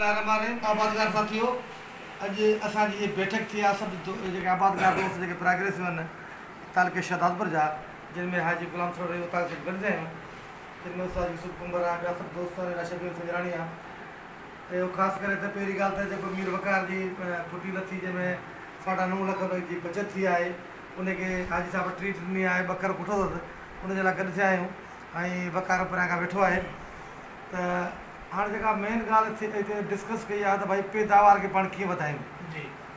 الله الرحمٰن الرحيم آبادگار ساٿيو اڄ اسان جي هي بيٺڪ ٿي آهي سڀ جيڪي آبادگار دوست جيڪي پراگريسو آهن تعلقي شهدادپور جا جن ۾ حاجي غلام سرور رهيو اتان سڀ گڏ ٿيا آهيون جن ۾ استاد يوسف ڪنڀر آهي ٻيا سڀ دوست آهن ادا شبير سنجراڻي آهي اهو خاص ڪري ته پهرين ڳالهه ته جيڪو مير وقار جي ڦٽي لٿي جنهن ۾ ساڍا نو لک روپين جي بچت ٿي آهي ان کي حاجي صاحب ٽريٽ ڏني آهي ٻڪر ڪٺو اٿس ان جي لاء گڏ ٿيا آهيون ۽ وقار پريان کان ويٺو آهي ته هاڻ جيڪا مين ڳالهه ٿي هتي ڊسڪس ڪئي آهي ته ڀائي پيداوار کي پاڻ ڪيئن وڌايون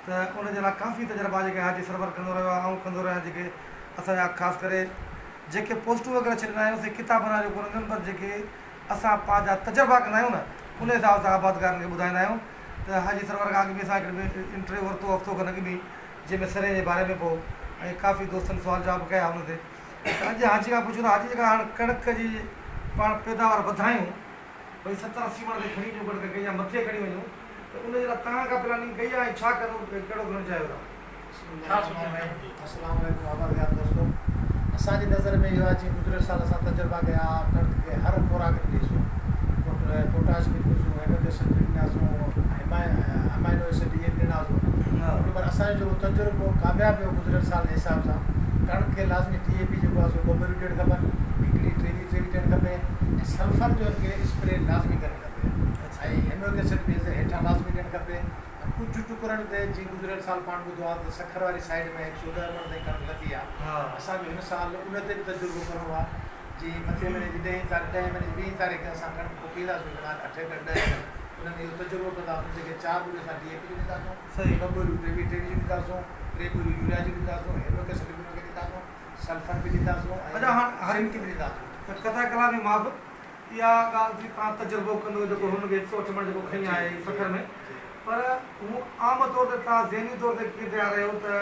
ته ان جي لاء ڪافي تجربا جيڪي حاجي سرور ڪندو رهيو آهي آئون ڪندو رهيو آهيان جيڪي اسان جا خاص ڪري جيڪي پوسٽون وغيره ڇڏيندا آهيون سي ڪتابن واريون ڪونه هونديون آهن پر جيڪي اسان پنهنجا تجربا ڪندا آهيون نه ان حساب سان آبادگارن کي ٻڌائيندا آهيون ته حاجي سرور کان اڳ ۾ اسان هڪڙي انٽرويو ورتو هفتو کن اڳ ۾ جنهن ۾ سرهين جي باري ۾ پوء ۽ ڪافي دوستن سوال جواب ڪيا ان تي ته اڄ حاجي کان پڇون ٿا حاجي جيڪا هاڻ ڪڻڪ جي پاڻ پيداوار وڌايون ڀئي ستر اسي مڻ تي کڻي وڃون ڪڻڪ کي يا مٿي کڻي وڃون ته ان جي لاء توهان ڪا پلاننگ ڪئي آهي ۽ ڇا ڪندو ڪهڙو ڪرڻ چاهيو ٿا؟ بسم الله الرحمٰن الرحيم السلام عليڪم آبادگار دوستو اسان جي نظر ۾ اهو آهي جيئن گذريل سال اسان تجربا ڪيا ڪڻڪ کي هر خوراڪ ڏنيسون پوٽاش به ڏنوسون هيمڪ ايسڊ به ڏناسون امائنو ايسڊ اهي به ڏناسون پر اسان جو جيڪو تجربو ڪامياب ويو گذريل سال جي حساب سان ڪڻڪ کي لازمي ڊي اي پي جيڪو آهي سو ٻه ٻوريون ڏيڻ کپن هڪڙي ٽيويهه ٽيويهه ڏيڻ کپي ۽ سلفر جو ان کي اسپري لازمي ڪرڻ کپي ۽ هيمڪ ايسڊ به هيٺان لازمي ڏيڻ کپي ۽ ڪجهه ٽڪرن تي جيئن گذريل سال پاڻ ٻڌو آهي ته سکر واري سائيڊ ۾ هڪ سو ڏهه مڻ تائين ڪڻڪ لٿي آهي اسان کي هن سال ان تي به تجربو ڪرڻو آهي جيئن مٿين مهيني جي ڏهين تاريخ ڏهين مهيني جي ويهين تاريخ اسان ڪڻڪ پوکينداسون هڪ ڏاند اٺ ايڪڙ ڏهه ايڪڙ ان ۾ اهو تجربو ڪنداسون جيڪي چار ٻوريون اسان ڊي اي پي جون ڏينداسون ٻه ٻوريون ٽيويهه ٽيويهه جون ڏينداسون ٽي ٻوريون يوريا جون ڏينداسون هيمڪ ايسڊ به ان کي ڏينداسون سلفر به ڏينداسون ۽ زنڪ به ڏينداسون. ته قطع ڪلامي معاف اها ڳالهه ٿي توهان تجربو ڪندو جيڪو هن کي هڪ سئو اٺ مڻ جيڪو کنئي آهي سکر ۾ پر هون عام طور تي توهان ذهني طور تي ڪيئن تيار آهيو ته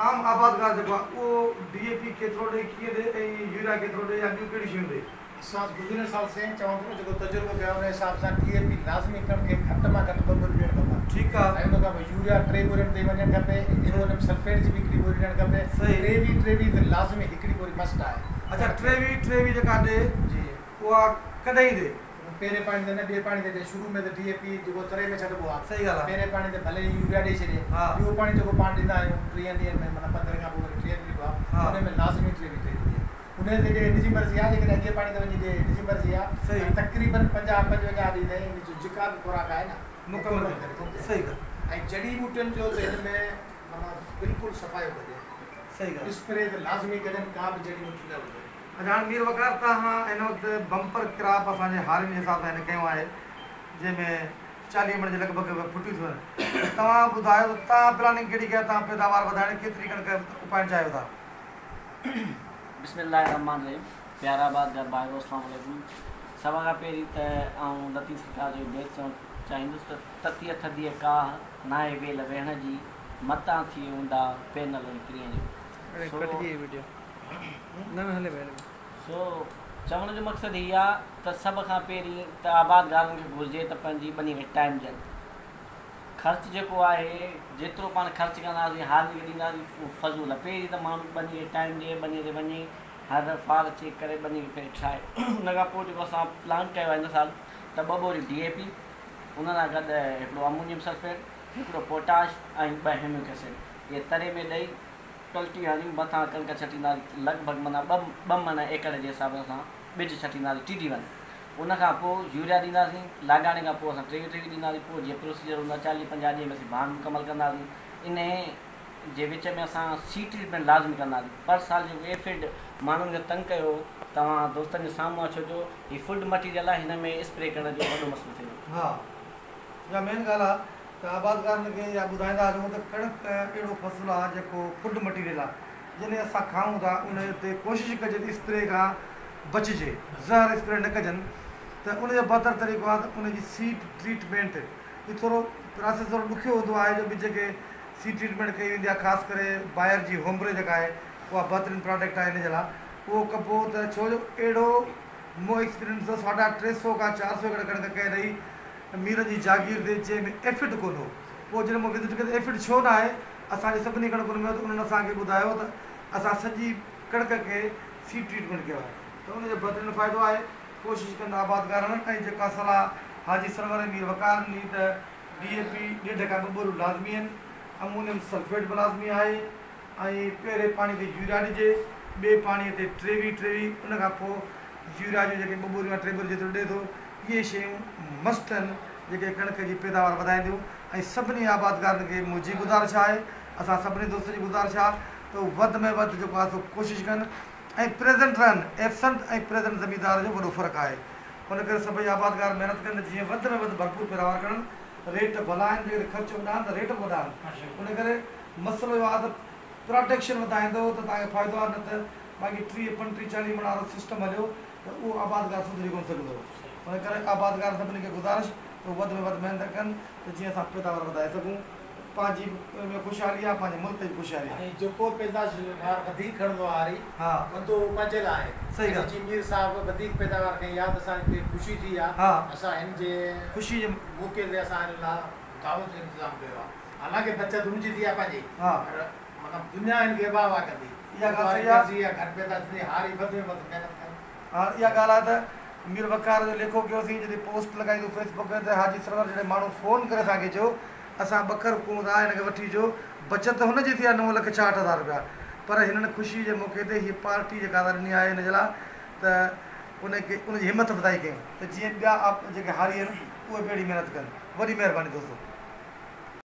عام آبادگار جيڪو آهي اهو ڊي اي پي ڪيترو ڏئي ڪيئن ڏئي ۽ يوريا ڪيترو ڏئي يا ٻيون ڪهڙيون شيون ڏئي؟ اسان گذريل سال سيم چوان ٿو نه جيڪو تجربو ڪيو ان حساب سان ڊي اي پي لازمي ڪڻڪ کي گهٽ مان گهٽ ٻه ٻوريون ڏيڻ کپن ٺيڪ آ. ۽ ان کان پوء يوريا ٽي ٻورين تي وڃڻ کپي ايمونيم سلفيٽ جي به هڪڙي ٻوري ڏيڻ کپي ٽيويهه ٽيويهه ته لازمي هڪڙي ٻوري مسٽ آهي. اڇا ٽيويهه ٽيويهه جيڪا ڏي جي. اها ڪڏهن ڏي؟ پهرين پاڻي تي نه ٻئي پاڻي تي ڏي شروع ۾ ته ڊي اي پي جيڪو تري ۾ ڇڏبو آهي صحيح ڳالهه آهي. پهرين پاڻي تي ڀلي يوريا ڏئي ڇڏي ٻيو پاڻي جيڪو پاڻ ڏيندا آهيون ٽيهن ڏينهن ۾ معنيٰ پندرهن کان پوء وري ٽيهن ڏينهن ڏبو آهي ان ۾ لازمي ٽيويهه ٽيويهه ڏي انهي تي ڏي هن جي مرضي آهي جيڪڏهن اڳئين پاڻي تي وڃي ڏي هن جي مرضي آهي پر تقريبن پنجاهه پنجونجاهه ڏينهن تائين ان جو جيڪا به خوراڪ آهي نه مڪمل ڪري ڇڏجي صحيح ڳالهه. ۽ جڙي ٻوٽين جو ته هن ۾ معنيٰ بلڪل صفايو ڪجي صحيح ڳالهه. اسپري ته لازمي ڪجن ڪا به جڙي ٻوٽي نه هجي. اڇا هاڻ مير وقار توهان هن وقت بمپر ڪراپ اسان جي هارين جي حساب سان هن ڪيو آهي جنهن ۾ چاليهه مڻ جي لڳ ڀڳ ڦٽيون ٿيون آهن ته توهان ٻڌايو ته توهان پلاننگ ڪهڙي ڪئي آهي توهان پيداوار وڌائڻ ڪيتري ڪڻڪ اپائڻ چاهيو ٿا. بسم الله الرحمٰن الرحيم پيارا آبادگار ڀائرو اسلام عليڪم سڀ کان پهرين ته آئون لطيف سرڪار جو بيت چوڻ چاهيندس ته تتيء ٿڌيء ڪاهه ناهي ويل ويهڻ جي متان ٿئي اونداهه پينل ۽ پرينء جو سو سو چوڻ جو مقصد هي آ ته سڀ کان پهرين ته آبادگارن کي گهرجي ته پنهنجي ٻني کي ٽائيم ڏين خرچ جيڪو آهي جيترو پاڻ خرچ ڪنداسين هارين کي ڏينداسين اهو فضول آهي پهرين ته ماڻهو ٻني کي ٽائيم ڏئي ٻني تي وڃي هر ڦار چيڪ ڪري ٻني کي پهرين ٺاهي ان کان پوء جيڪو اسان پلان ڪيو آهي هن سال ته ٻه ٻوريون ڊي اي پي ان سان گڏ هڪڙو امونيم سلفيٽ هڪڙو پوٽاش ۽ ٻه هيومڪ ايسڊ اهي تري ۾ ڏئي ڪلٽي هڻي مٿان ڪڻڪ ڇٽينداسين لڳ ڀڳ معنيٰ ٻه ٻه مڻ ايڪڙ جي حساب سان ٻج ڇٽينداسين ٽي ڊي ون ان کان پوء يوريا ڏينداسين، لاڳاڻي کان پوء اسان ٽيويهه ٽيويهه ڏينداسين، پوء جيئن پروسيجر هوندا چاليهه پنجاهه ڏينهن ۾ اسين ڀاڻ مڪمل ڪنداسين، انهي جي وچ ۾ اسان سيڊ ٽريٽمينٽ لازمي ڪنداسين، پر سال جيڪو ايفڊ ماڻهن کي تنگ ڪيو هو توهان دوستن جي سامهون آهي ڇو جو هي فوڊ مٽيريل آهي هن ۾ اسپري ڪرڻ جو وڏو مسئلو ٿئي ٿو. ها اها مين ڳالهه آهي ته آبادگارن کي اها ٻڌائيندا هلون ته ڪڻڪ اهڙو فصل آهي جيڪو فوڊ مٽيريل آهي جڏهن اسان کائون ٿا ان تي ڪوشش ڪجي ته اسپري کان بچجي زهر اسپري نه ڪجن ته ان جو بهتر طريقو آهي ته ان جي سيڊ ٽريٽمينٽ هي ٿورو پراسيس ٿورو ڏکيو هوندو آهي جو ٻج کي سيڊ ٽريٽمينٽ ڪئي ويندي آهي خاص ڪري باير جي هومبري جيڪا آهي اها بهترين پراڊڪٽ آهي ان جي لاء اهو ڪبو ته ڇو جو اهڙو مون ايڪسپيرينس ٿيو ساڍا ٽي سو کان چار سو ايڪڙ ڪڻڪ ڪنهن ڏئي ميرن جي جاگير تي جنهن ۾ ايفڊ ڪونه هو پوء جڏهن مون وزٽ ڪئي ته ايفڊ ڇو نه آهي اسان جي سڀني ڪڻڪن ۾ هو ته انهن اسان کي ٻڌايو ته اسان سڄي ڪڻڪ کي سيڊ ٽريٽمينٽ ڪيو آهي ته ان جو بهترين فائدو آهي ڪوشش ڪن آبادگارن ۽ جيڪا صلاح حاجي سرور ۽ مير وقار ڏني ته ڊي اي پي ڏيڍ کان ٻه ٻوريون لازمي آهن، امونيم سلفيٽ به لازمي آهي ۽ پهرين پاڻي تي يوريا ڏجي، ٻئي پاڻي تي ٽيويهه ٽيويهه، ان کان پوء يوريا جون جيڪي ٻه ٻوريون يا ٽي ٻوريون جيترو ڏئي ٿو، اهي شيون مسٽ آهن جيڪي ڪڻڪ جي پيداوار وڌائينديون ۽ سڀني آبادگارن کي منهنجي گذارش آهي، اسان سڀني دوستن جي گذارش آهي ته هو وڌ ۾ وڌ جيڪو آهي سو ڪوشش ڪن ۽ پريزنٽ رهن، ايبسنٽ ۽ پريزنٽ زميندار جو وڏو فرق آهي. ان ڪري سڀئي آبادگار محنت ڪن ته جيئن وڌ ۾ وڌ ڀرپور پيداوار ڪرن. ريٽ ڀلا آهن، جيڪڏهن خرچ وڏا آهن ته ريٽ به وڏا آهن. ان ڪري مسئلو اهو آهي ته پراڊڪشن وڌائيندو ته توهان کي فائدو آهي نه ته باقي 30، 35، 40 مڻ وارو سسٽم هليو ته اهو آبادگار سڌري ڪونه سگهندو. ان ڪري آبادگار سڀني کي گذارش ته هو وڌ ۾ وڌ محنت ڪن ته جيئن اسان پيداوار وڌائي سگهون. پنهنجي به ان ۾ خوشحالي آهي پنهنجي ملڪ جي به خوشحالي آهي. ۽ جيڪو پيداوار وڌيڪ کڻندو آهي هاري ڪندو اهو پنهنجي لاء آهي. صحيح اڄ جي مير صاحب وڌيڪ پيداوار کنئي آهي ته اسان کي خوشي ٿي آهي. اسان هن جي خوشي جي موقعي تي اسان هن لاء دعوت جو انتظام ڪيو آهي. حالانڪه بچت هن جي ٿي آهي پنهنجي پر مطلب دنيا هن کي واهه واهه ڪندي. اها ڳالهه صحيح آهي. گهٽ پيداش ٿيندي هاري وڌ ۾ وڌ محنت ڪن. ها اها ڳالهه آهي ته مير وقار جو ليکو ڪيوسين جڏهن پوسٽ لڳائي تون فيس بڪ تي حاجي سرور جهڙي ماڻهو فون ڪري اسان کي چيو اسان ٻڪر ڪون ٿا هن کي وٺي اچو بچت هن جي ٿي آهي 9,66,000 رپيا پر هنن خوشي جي موقعي تي هي پارٽي جيڪا اسان ڏني آهي هن جي لاء ته ان کي ان جي همٿ افزائي ڪيون ته جيئن ٻيا جيڪي هاري آهن اهي به اهڙي محنت ڪن وڏي مهرباني دوستو.